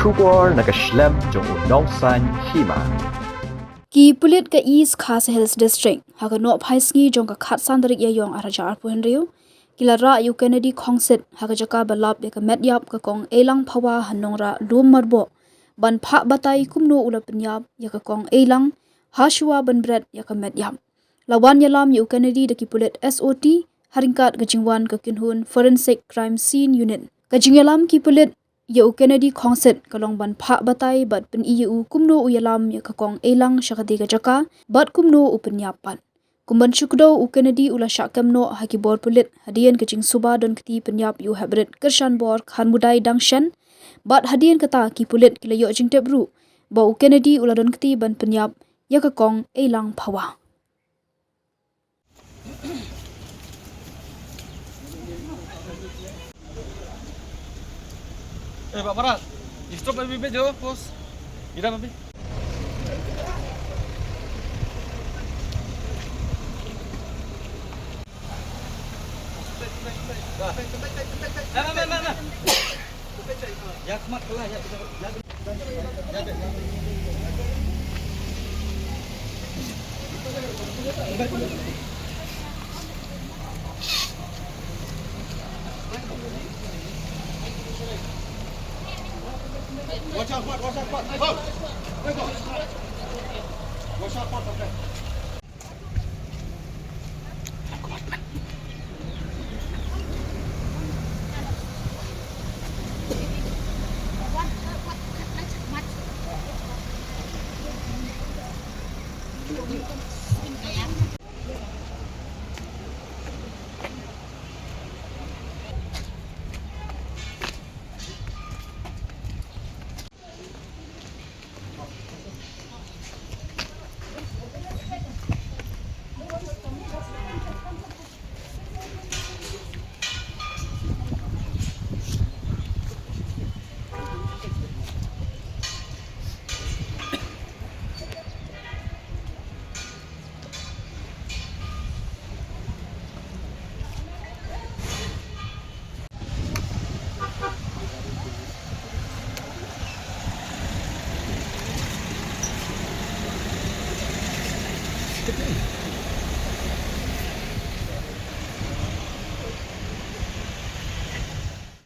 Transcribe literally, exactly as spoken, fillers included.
Khubor na ka shlem jong u Nongsaiñ Hima. Ki pulit ka East Khasi Hills District, ha ka nohphai sngi jong ka khatsan tarik Ïaiong arhajar arphew hynriew, ki la rah ïa u Kennedy Khongsit ha ka jaka ba lap ïa ka met ïap ka Kong Eilang Phawa ha Nongrah Lum Marboh, ban phah batai kumno u la pynïap ïa ka Kong Eilang, ha shuwa ban bret ïa ka met ïap. La wan ïalam ïa u Kennedy da ki pulit SOT, ha ryngkat ka jingwan ka kynhun Forensic Crime Scene Unit. Ka jingïalam ki pulit ïa u Kennedy Khongsit ka long ban phah batai bad pyni ïa u kumno u ïalam ïa ka Kong Eilang sha katei ka jaka, bad kumno u pynïap pat. Kum ban shu kdew, u Kennedy u la shah kem noh ha ki bor pulit hadien ka jingsuba don kti pynïap ïa u heprit kyrshan bor Kharmudai Dangshen, bad hadien kata ki pulit ki la ïoh jingtip ruh ba u Kennedy u la don kti ban pynïap ïa ka Kong Eilang Phawa. Eh, Pak Barat, stop abi bejo, pos. Ira abi. Watch out, watch out, watch out. Watch out, watch out.